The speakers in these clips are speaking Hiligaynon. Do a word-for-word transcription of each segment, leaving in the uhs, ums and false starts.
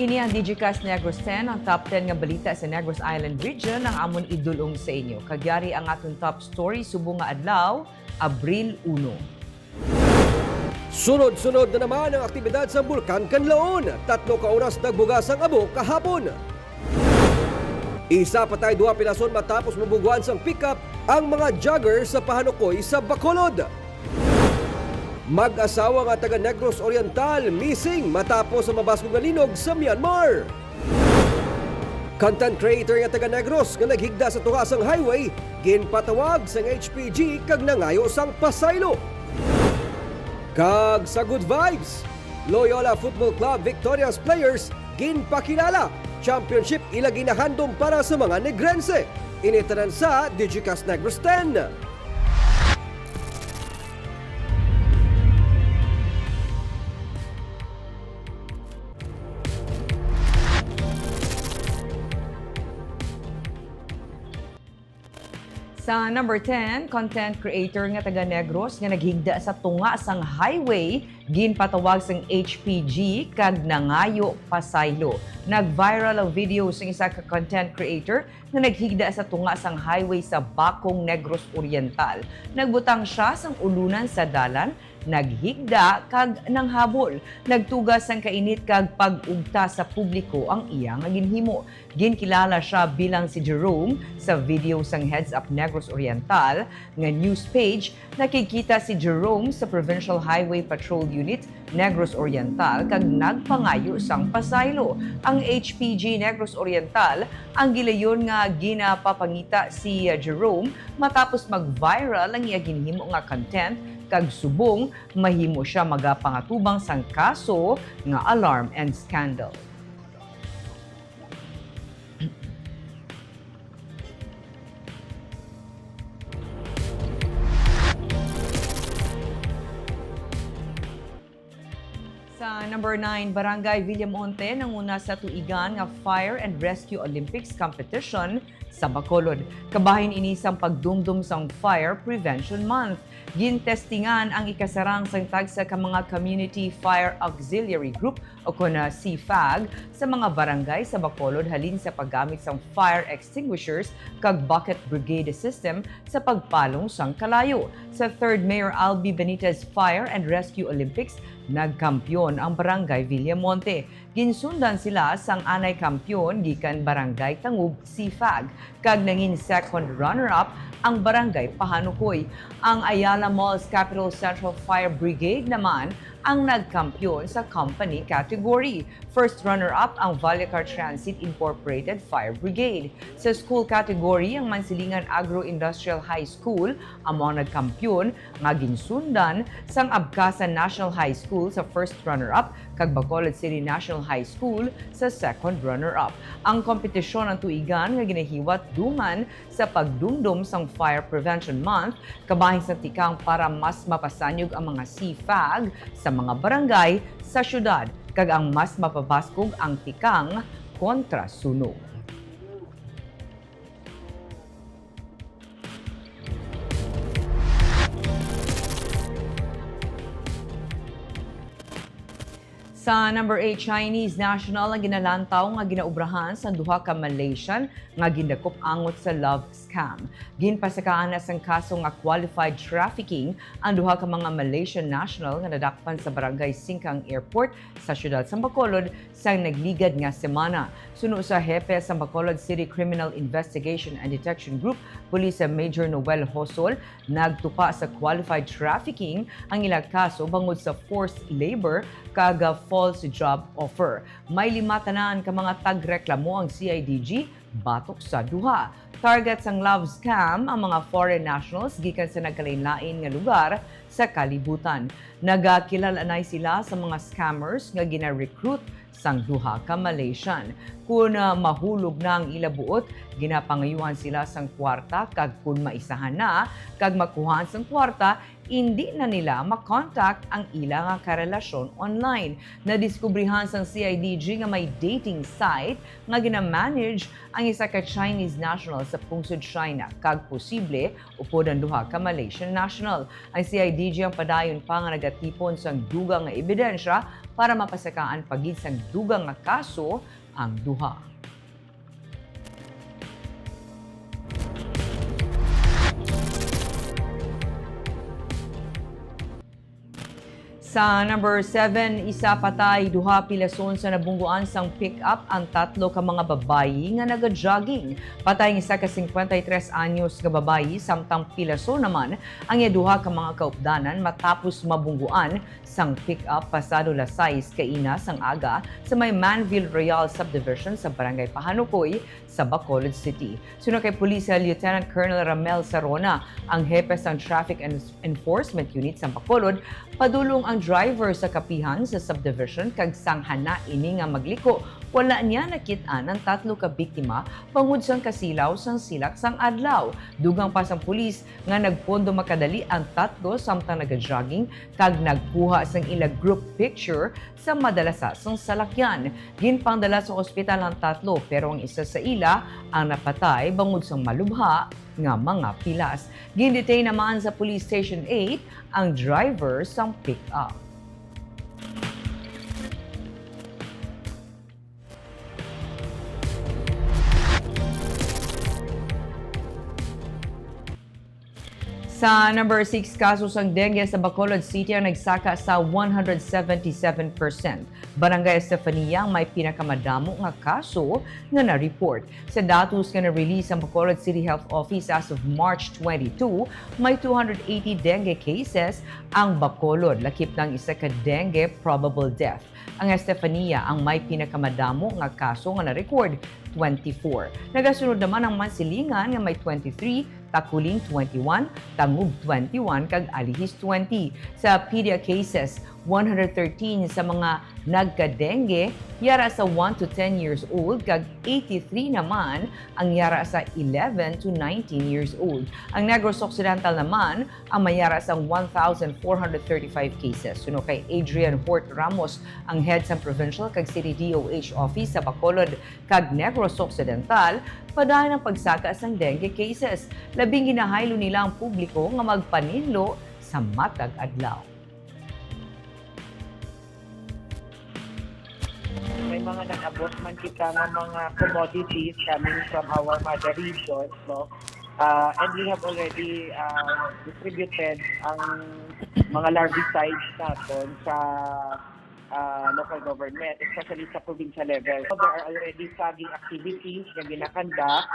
Ini ang Digicast Negros ten, ang top ten nga balita sa Negros Island Region ang amon idul-ong sa inyo. Kag yari ang aton top story subong nga adlaw, Abril uno. Sunod-sunod na naman ang aktibidad sa Bulkan Kanlaon. Tatlo ka oras nagbugas ang abo kahapon. Isa patay, duha pinason matapos mabuguan sang pickup ang mga jogger sa Pahanukoy sa Bacolod. Mag-asawa nga taga Negros Oriental missing matapos sa mabaskog nga linog sa Myanmar. Content creator nga taga Negros nga naghigda sa tunga sang highway, ginpatawag sang H P G kag nangayo sang pasaylo. Kag sa Good Vibes, Loyola Football Club victorious players ginpakilala. Championship ila ginahandom para sa mga Negrense. Ini tanan sa Digicast Negros ten. Sa number ten, content creator nga taga Negros nga naghigda sa tunga sang highway, ginpatawag sang H P G kag nangayo pasaylo. Nag-viral ang video sang isa ka content creator nga naghigda sa tunga sang highway sa Bacong, Negros Oriental. Nagbutang sia sang ulunan sa dalan, naghigda kag nanghabol. Nagtuga sang kainit kag pag-ugta sa publiko ang iya nga ginhimo. Ginkilala sia bilang si Jerome. Sa video sang Heads Up Negros Oriental nga news page, nakikita si Jerome sa Provincial Highway Patrol Unit, Negros Oriental, kag nagpangayo sang pasaylo. Ang H P G Negros Oriental ang gilayon nga ginapapangita si Jerome matapos mag-viral ang iya ginhimo nga content, kag subong mahimo sia magapangatubang sang kaso nga alarm and scandal. Sa number nine, Barangay Villamonte nanguna sa tuigan nga Fire and Rescue Olympics competition sa Bacolod. Kabahin ini sang pagdumdom sang Fire Prevention Month. Gintestingan ang ikasarang sang tagsa ka mga Community Fire Auxiliary Group o kon, ah, C fag sa mga barangay sa Bacolod halin sa paggamit sang fire extinguishers kag bucket brigade system sa pagpalong sang kalayo. Sa Third Mayor Albi Benitez Fire and Rescue Olympics, nagkampiyon ang Barangay Villamonte. Ginsundan sila sang anay kampiyon gikan Barangay Tangub C fag, kag nangin second runner-up ang Barangay Pahanukoy. Ang Ayala Malls Capitol Central Fire Brigade naman ang nagkampiyon sa company category. First runner-up ang Vallecar Transit Incorporated Fire Brigade. Sa school category, ang Mansilingan Agro-Industrial High School amo ang nagkampiyon, nga ginsundan sang Abcasan National High School sa first runner-up kag Bacolod City National High School sa second runner-up. Ang kompetisyon ang tuigan nga ginahiwat dungan sa pagdumdom sang Fire Prevention Month, kabahin sang tikang para mas mapasanyog ang mga C fag sa mga barangay sa siyudad kag ang mas mapabaskog ang tikang kontra sunog. Sa number eight, Chinese national ang ginalantaw nga ginaobrahan sang duha ka Malaysian nga gindakop angot sa love scam. Ginpasakaan na sang kaso nga qualified trafficking ang duha ka mga Malaysian national nga nadakpan sa Barangay Singkang Airport sa siyudad sang Bacolod sang nagligad nga semana. Suno sa hepe sang Bacolod City Criminal Investigation and Detection Group, Police Major Noel Hosol, nagtupa sa qualified trafficking ang ila kaso bangod sa forced labor kag false job offer. May lima tanan ka mga tagreklamo ang C I D G batok sa duha. Target sang love scam ang mga foreign nationals gikan sa nagkalainlain nga lugar sa kalibutan. Nagakilal-anay sila sa mga scammers nga gina-recruit sang duha ka Malaysian. Kun, ah, mahulog na ang ila buot, ginapangayuan sila sang kwarta, kag kun maisahan na kag makuhaan sang kwarta, indi na nila makontak ang ila nga karelasyon online. Nadiskubrihan sang C I D G nga may dating site nga gina-manage ang isa ka Chinese national sa pungsod China, kag posible upod ang duha ka Malaysian national. Ang C I D G ang padayon pa nga nagatipon sang dugang nga ebidensya para mapasakaan pa gid sang dugang nga kaso ang duha. Sa number seven, isa patay, duha pilason sa nabungguan sang pick-up ang tatlo ka mga babayi nga naga-jogging. Patay ang isa ka cincuenta y tres anyos nga babayi, samtang pilason naman ang iya duha ka mga kaupdanan matapos mabungguan sang pick-up pasado las sais kaina sang aga sa may Manville Royal Subdivision sa Barangay Pahanukoy sa Bacolod City. Suno kay Police Lieutenant Colonel Ramel Sarona, ang hepe sang Traffic en-, Enforcement Unit sa Bacolod, padulong ang driver sa kapihan sa subdivision kag sang hana ini nga magliko, wala niya nakit-an ang tatlo ka biktima bangod sang kasilaw sang silak sang adlaw. Dugang pa sang pulis nga nagpondo makadali ang tatlo samtang naga-jogging kag nagkuha sang ila group picture sa madalasa sang salakyan. Ginpangdala sa ospital ang tatlo, pero ang isa sa ila ang napatay bangod sang malubha nga mga pilas. Gin-detain naman sa Police Station eight ang driver sang pick-up. Sa number six, kaso sang dengue sa Bacolod City ang nagsaka sa one hundred seventy-seven percent. Barangay Estefania ang may pinakamadamo nga kaso nga na-report. Sa datos nga na-release ang Bacolod City Health Office as of March twenty-two, may two hundred eighty dengue cases ang Bacolod, lakip na ang isa ka dengue probable death. Ang Estefania ang may pinakamadamo nga kaso nga na-record, twenty-four. Nagasunod naman ang Mansilingan nga may twenty-three, Taculing twenty-one, Tañub twenty-one, kag Alihis twenty. Sa pedia cases, one hundred thirteen sa mga nagka-dengue yara sa one to ten years old, kag eighty-three naman ang yara sa eleven to nineteen years old. Ang Negros Occidental naman ang may yara sang one thousand four hundred thirty-five cases. Suno kay Adrian Hort Ramos, ang head sang provincial kag city D O H office sa Bacolod kag Negros Occidental, padayon ang pagsaka sang dengue cases. Labing ginahaylo nila ang publiko nga magpaninlo sa matag adlaw. May mga nag-abot man kita nga mga commodities coming from our mother region, no? Ah, and we have already, ah, distributed ang mga larvicides naton sa, ah, local government, especially sa provincial level. So, there are already saging activities na ginakandak.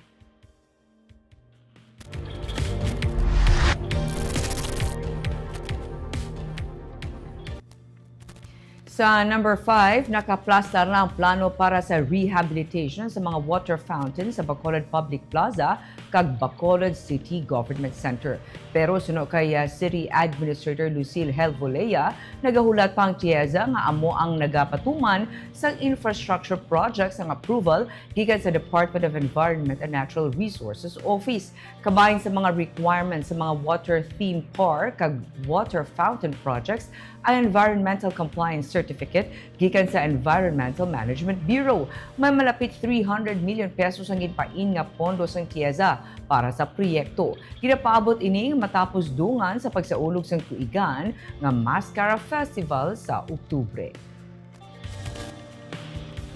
Sa number five, nakaplastar na ang plano para sa rehabilitation sa mga water fountain sa Bacolod Public Plaza kag Bacolod City Government Center. Pero suno kay, ah, City Administrator Lucille Helvolea, nagahulat pa ang TIEZA nga amo ang nagapatuman sang infrastructure projects ang approval gikan sa Department of Environment and Natural Resources Office. Kabahin sa mga requirements sa mga water theme park kag water fountain projects ang environmental compliance certificate gikan sa Environmental Management Bureau. May malapit three hundred million pesos ang ginpain nga pondo sang TIEZA para sa proyekto. Ginapaabot ini matapos dungan sa pagsaulog sang tuigan nga Mascara Festival sa Oktubre.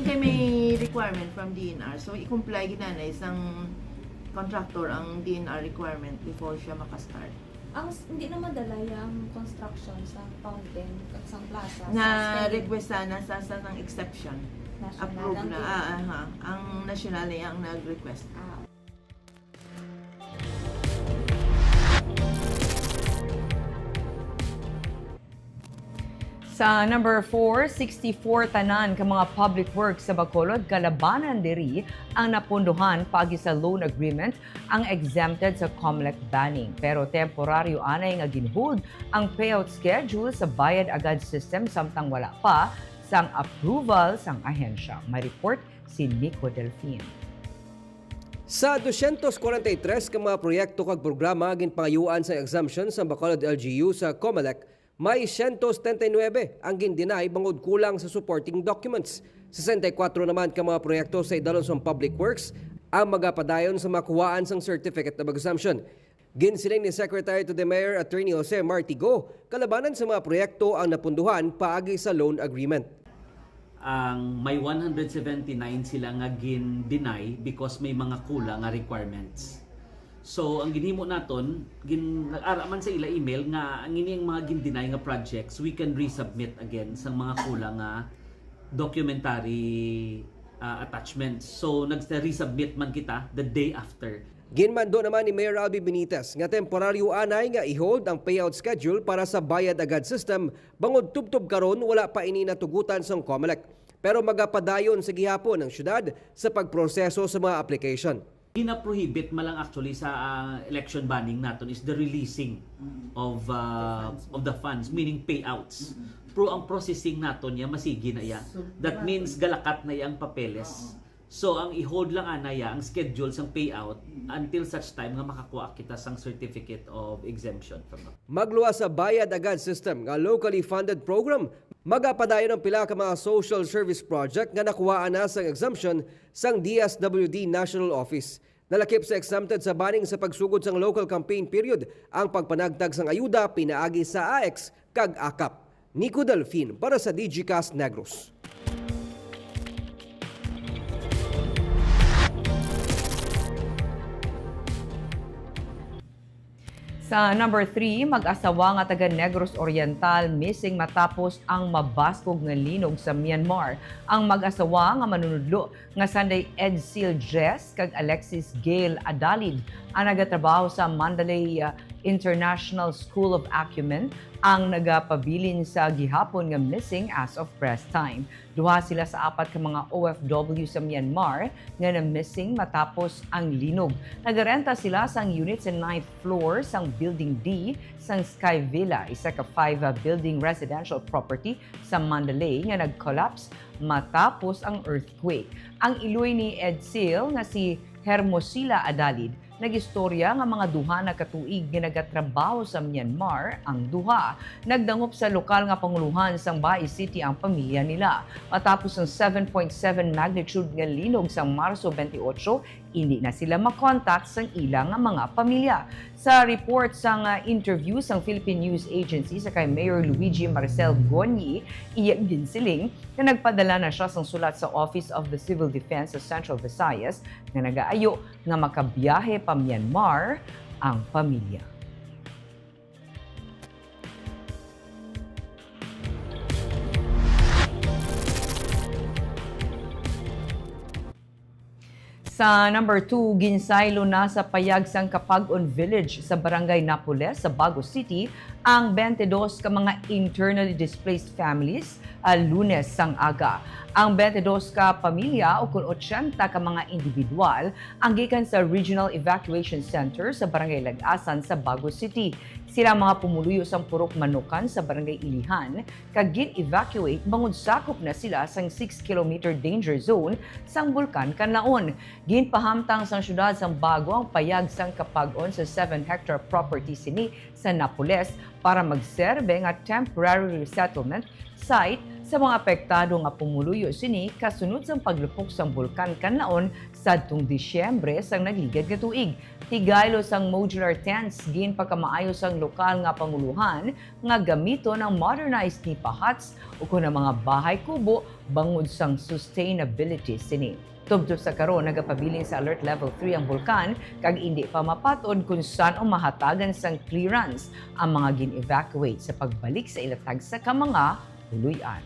Kay may requirement from D N R, so i-comply gid na isang contractor ang D N R requirement before siya makastart. Ang s- hindi naman dala yung construction sa fountain at sa plaza. Sa Na spelling. Request sana sa sa ng exception. National. Approve Ang na. D N R. Ah, aha. Ang national ay ang nag-request. Ah. Sa number four, sixty-four tanan ka mga public works sa Bacolod kalabanan diri ang napondohan paagi sa loan agreement ang exempted sa Comelec banning. Pero temporaryo anay nga ginhold ang payout schedule sa bayad agad system samtang wala pa sang approval sang ahensya. May report si Nico Delfin. Sa dosyentos kwarenta y tres ka mga proyekto kag programa ginpangayuan sang exemption sa Bacolod L G U sa Comelec, may siyento setenta y nuebe ang gin-deny bangod kulang sa supporting documents. Sesenta y kuwatro naman ka mga proyekto sa idalom sang Public Works ang magapadayon sa makuhaan sang Certificate of Exemption. Ginsiling ni Secretary to the Mayor, Attorney Jose Martigo, kalabanan sa mga proyekto ang napunduhan paagi sa loan agreement. Ang may one hundred seventy-nine sila nga gin-deny because may mga kulang nga requirements. So, ang ginhimo naton, gin, nag-ara man sa ila email nga ang ini ang mga gin-deny nga projects, we can resubmit again sa mga kulang nga documentary, ah, attachments. So, nag-resubmit man kita the day after. Ginmando naman ni Mayor Albi Benitez nga temporaryo anay nga i-hold ang payout schedule para sa bayad agad system, bangod tubtob karon wala pa ini natugutan sang Comelec. Pero magapadayon sa gihapon ang syudad sa pagproseso sa mga application. Ginaprohibit man lang actually sa, ah, election banning naton is the releasing of, ah, of the funds, meaning payouts. Pero ang processing naton niya masigi na iya. That means galakat na iya ang papeles. So, ang i-hold lang ana ya ang schedule sang payout until such time nga makakuha kita sang certificate of exemption from the Magluwas sa bayad agad system nga locally funded program, magapadayon ang pila ka mga social service project nga nakuhaan na sang exemption sang D S W D National Office. Nalakip sa exempted sa banning sa pagsugod sang local campaign period ang pagpanagtag sang ayuda pinaagi sa AICS kag AKAP. Nico Delfin para sa Digicast Negros. Sa number three, mag-asawa nga taga Negros Oriental missing matapos ang mabaskog nga linog sa Myanmar. Ang mag-asawa nga manunudlo nga sanday Edsil Jess kag Alexis Gail Adalid ang nagatrabaho sa Mandalay, uh, International School of Acumen ang nagapabilin sa gihapon nga missing as of press time. Duha sila sa apat ka mga O F W sa Myanmar nga na-missing matapos ang linog. Nagarenta sila sang unit sa ninth floor sang Building D sang Sky Villa, isa ka five, uh, building residential property sa Mandalay nga nag-collapse matapos ang earthquake. Ang iloy ni Edsil nga si Hermosila Adalid nag-istorya nga mga duha na ka tuig nga nagatrabaho sa Myanmar ang duha. Nagdangop sa lokal nga panguluhan sang Bae City ang pamilya nila. Matapos ang seven point seven magnitude nga linog sa Marso twenty-eight, indi na sila makontak sang ila nga mga pamilya. Sa report sang, ah, interview sang Philippine News Agency sa kay Mayor Luigi Marcel Gonyi, iya ginsiling nga nagpadala na siya sang sulat sa Office of the Civil Defense sa Central Visayas nga nagaayo nga makabiyahe pa Myanmar ang pamilya. Sa number two, ginsaylo na sa payag sang Capag-on Village sa Barangay Napoles sa Bago City ang twenty-dos ka mga internally displaced families, ah, Lunes sang aga. Ang twenty-dos ka pamilya, o kon ochenta ka mga individual, ang gikan sa Regional Evacuation Center sa Barangay Lag-asan sa Bago City. Sila mga pumuluyo sang Purok Manukan sa Barangay Ilihan, kag gin-evacuate bangod sakop na sila sang six kilometer danger zone sang Bulkan Kanlaon. Ginpahamtang sang siyudad sang Bago ang payag sang Capag-on sa seven hectare property sini sa Napoles para magserbe nga temporary resettlement site sa mga apektado nga pumuluyo sini kasunod sang paglupok sang Bulkan Kanlaon sadtong Disyembre sang nagligad nga tuig. Tigaylo sang modular tents, ginpakamaayo sang lokal nga panguluhan nga gamiton ang modernized nipa huts ukon ang mga bahay kubo bangod sang sustainability sini. Tubtob sa karon, nagapabilin sa Alert Level three ang bulkan, kag indi pa mapat-od kon san-o mahatagan sang clearance ang mga gin-evacuate sa pagbalik sa ila tagsa ka mga puloy-an.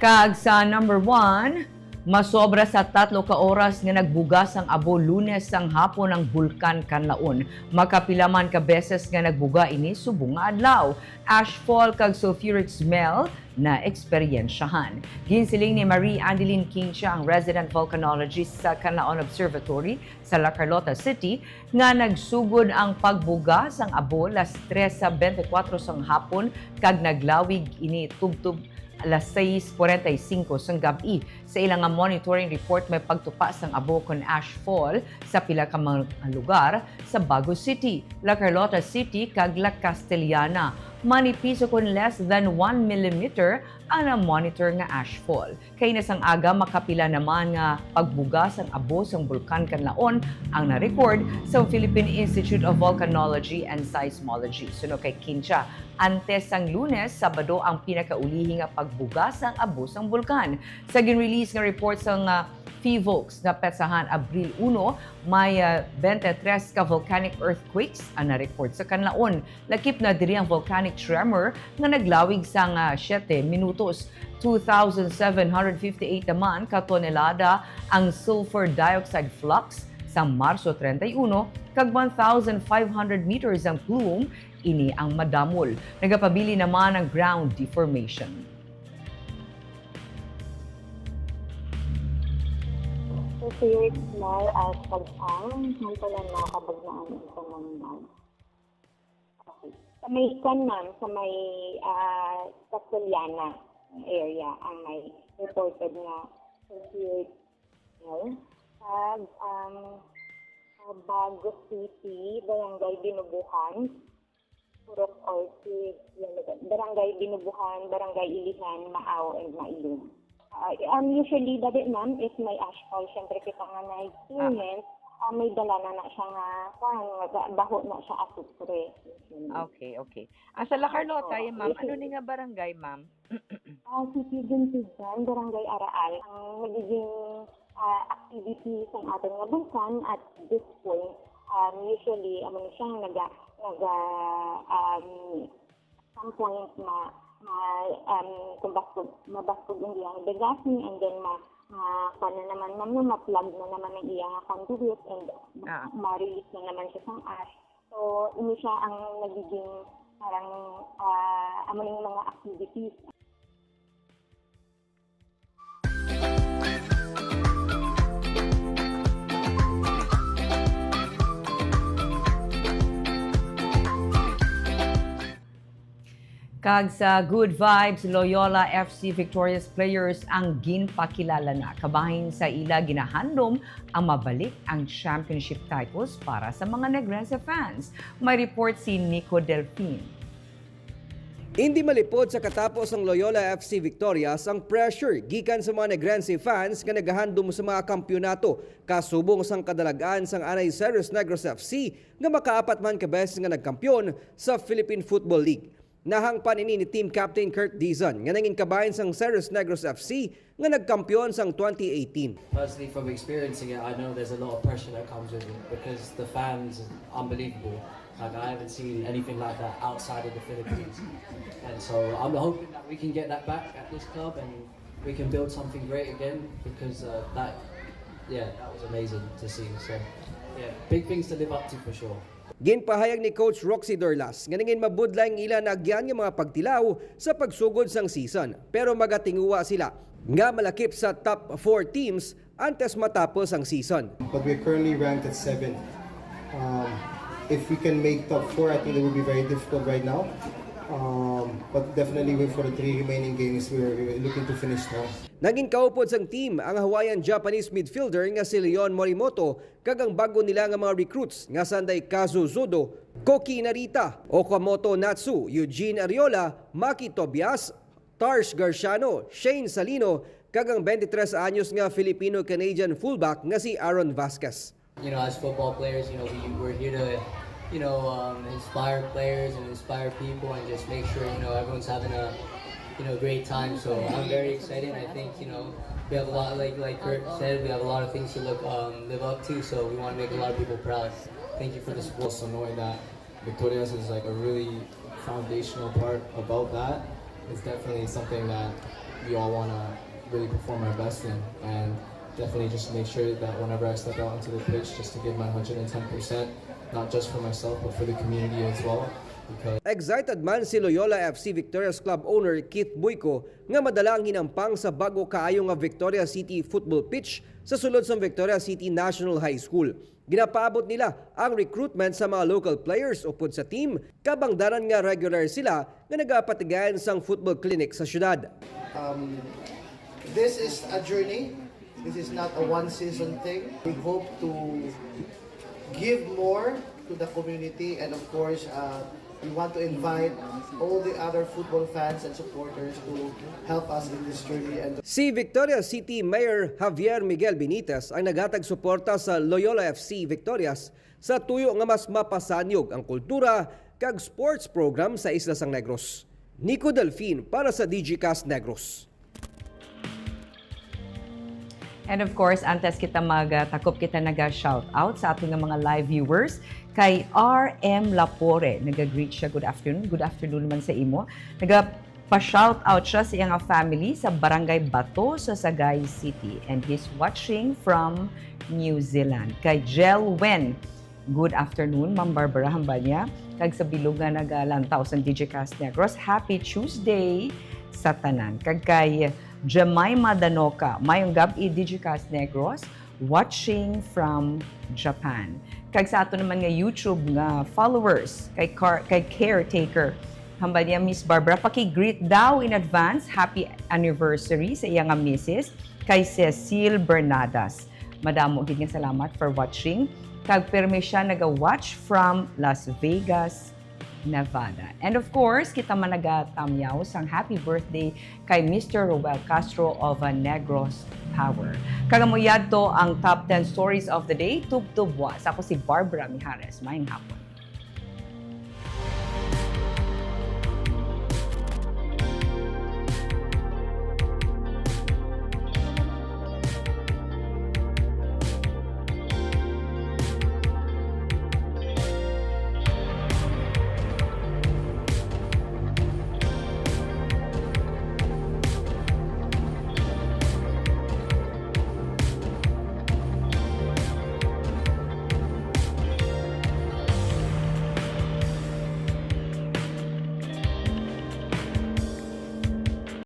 Kag sa number one, masobra sa tatlo ka oras nga nagbuga sang abo Lunes sang hapon ang Bulkan Kanlaon. Makapila man ka beses nga nagbuga ini subong nga adlaw. Ashfall kag sulfuric smell na eksperyensyahan. Ginsiling ni Marie Andeline Quincha, ang resident volcanologist sa Kanlaon Observatory sa La Carlota City, nga nagsugod ang pagbuga sang abo las tres sa twenty-four sang hapon kag naglawig ini tubtob alas sais cuarenta y cinco sang gab-i. Sa ila nga monitoring report, may pagtupa sang abo kon ashfall sa pila ka mga lugar sa Bago City, La Carlota City, kag La Castellana. Manipis ukon less than one millimeter ang na-monitor nga ashfall. Kay na sang aga, makapila naman nga pagbuga sang abo sang Bulkan Kanlaon ang na-record sa Philippine Institute of Volcanology and Seismology. Suno kay Kincha, antes sang Lunes, Sabado ang pinakaulihi nga pagbuga sang abo sang bulkan. Sa gin-release nga report sang, ah, PHIVOLCS nga petsahan Abril uno, may, ah, twenty-three ka volcanic earthquakes ang na-record sa Kanlaon. Lakip na diri ang volcanic tremor nga naglawig sang, ah, siyete minutos. Two thousand seven hundred fifty-eight naman ka tonelada ang sulfur dioxide flux sa Marso treinta y uno, kag one thousand five hundred meters ang plume, ini ang madamol. Nagapabilin naman ang ground deformation. So, here is small as pag-ang, sample lang mga kabagnaan ang pananggal. Okay. Sa may kwan, ma'am, sa may, ah, Castellana area ang may reported nga associate, no? Sa, um, sa Bago City, Barangay Binubuhan, Purok Orchid, Barangay Binubuhan, Barangay Ilihan, Maao, and Mailog. Ah, um, usually, dali, ma'am, if may ashfall, syempre kita nga na-experience, ah, may dala na na siya nga, kuwan, nga ba-, baho na siya asupre. Okay, okay. Ah, sa La Carlota, opo, yan, ma'am. Ano ni nga barangay, ma'am? Ah, City Gunsigan, Barangay Araal. Ang nagiging, ah, activity sa aton nga bulkan at this point, um, usually, amo na siya, naga-, naga-, um, some point na, na, um, kung baskog, mabaskog ang iyang degasi, and then ma-, ma-, kuwan na naman, ma'am, no, ma-plug na naman ang iyang conduit, and ma-, ah, ma-release na naman siya sang ash. So, ini siya ang nagiging parang, ah, amo ning mga activities. Kag sa Good Vibes, Loyola F C Victorious players ang ginpakilala na. Kabahin sa ila ginahandom ang mabalik ang championship titles para sa mga Negrense fans. May report si Nico Delfin. Indi malipod sa katapos sang Loyola F C Victorious ang pressure gikan sa mga Negrense fans nga nagahandom sa mga kampyonato kasubong sang kadalag-an sang anay Ceres Negros F C nga makaapat man ka beses nga nagkampyon sa Philippine Football League. Nahangpan ini ni team captain Kurt Dizon nga nangin kabahin sang Ceres Negros F C nga nagkampyon sang twenty eighteen. Personally, from experiencing it, I know there's a lot of pressure that comes with it because the fans are unbelievable. Like, I haven't seen anything like that outside of the Philippines. And so I'm hoping that we can get that back at this club and we can build something great again because, uh, that, yeah, that was amazing to see. So, yeah, big things to live up to for sure. Ginpahayag ni Coach Roxy Dorlas nga nangin mabudlay ang ila naagyan nga mga pagtilaw sa pagsugod sang season, pero magatinguha sila nga malakip sa top four teams antes matapos ang season. But we're currently ranked at seven. Um, if we can make top four, I think it would be very difficult right now. Um, but definitely, we, for the three remaining games, we're, we're looking to finish strong. Nangin kaupod sang team ang Hawaiian-Japanese midfielder nga si Leon Morimoto kag ang bag-o nila nga mga recruits nga sanday Kazu Zudo, Koki Narita, Okamoto Natsu, Eugene Ariola, Maki Tobias, Tarsh Garciano, Shane Salino, kag ang twenty-three anyos nga Filipino-Canadian fullback nga si Aaron Vasquez. You know, as football players, you know, we, we're here to, you know, um, inspire players and inspire people and just make sure, you know, everyone's having a, you know, great time. So I'm very excited. I think, you know, we have a lot, like, like Kurt said, we have a lot of things to look, um, live up to. So we want to make a lot of people proud. Thank you for the support. Also knowing that Victorious is, like, a really foundational part about that. It's definitely something that we all wanna really perform our best in, and definitely just make sure that whenever I step out onto the pitch, just to give my hundred and ten percent, not just for myself, but for the community as well, because Excited man si Loyola F C Victorious Club owner Keith Buyco nga madala ang hinampang sa bag-o kaayo nga Victoria City football pitch sa sulod sang Victoria City National High School. Ginapaabot nila ang recruitment sa mga local players upod sa team, kabangdanan nga regular sila nga nagapatigayon sang football clinic sa syudad. Um, this is a journey. This is not a one-season thing. We hope to give more to the community and, of course, uh, We want to invite all the other football fans and supporters to help us in this journey and Si Victoria City Mayor Javier Miguel Benitez ang naghatag suporta sa Loyola F C Victorias sa tuyo nga mas mapasanyog ang kultura kag sports program sa isla sang Negros. Nico Delfin para sa Digicast Negros. And of course, antes kita magtakop, kita naga-shout out sa aton nga mga live viewers. Kay R M Lapore, naga-greet siya, "Good afternoon." Good afternoon naman sa imo. Naga pa-shout out siya sa iyang family sa Barangay Bato sa Sagay City. And he's watching from New Zealand. Kay Jel Wen, "Good afternoon, Ma'am Barbara," hambal niya. Kag sa bilog nga nagalantaw sa Digicast Negros, "Happy Tuesday sa tanan." Kag kay Jemima Danoca, "Mayong gab-i, Digicast Negros, watching from Japan." Kag sa ato naman nga YouTube nga followers, kay, car, kay Caretaker, hambal niya, "Miss Barbara, paki-greet daw in advance, happy anniversary sa iya nga misis, kay Cecil Bernadas." Madamo gid nga salamat for watching. Kag pirmi siya naga-watch from Las Vegas, Nevada. And of course, kita man nagatamyaw sang happy birthday kay Mister Roel Castro of, uh, Negros Power. Kag amo yadto ang top ten stories of the day, tubtob buwas. Ako si Barbara Mijares. Mayong hapon.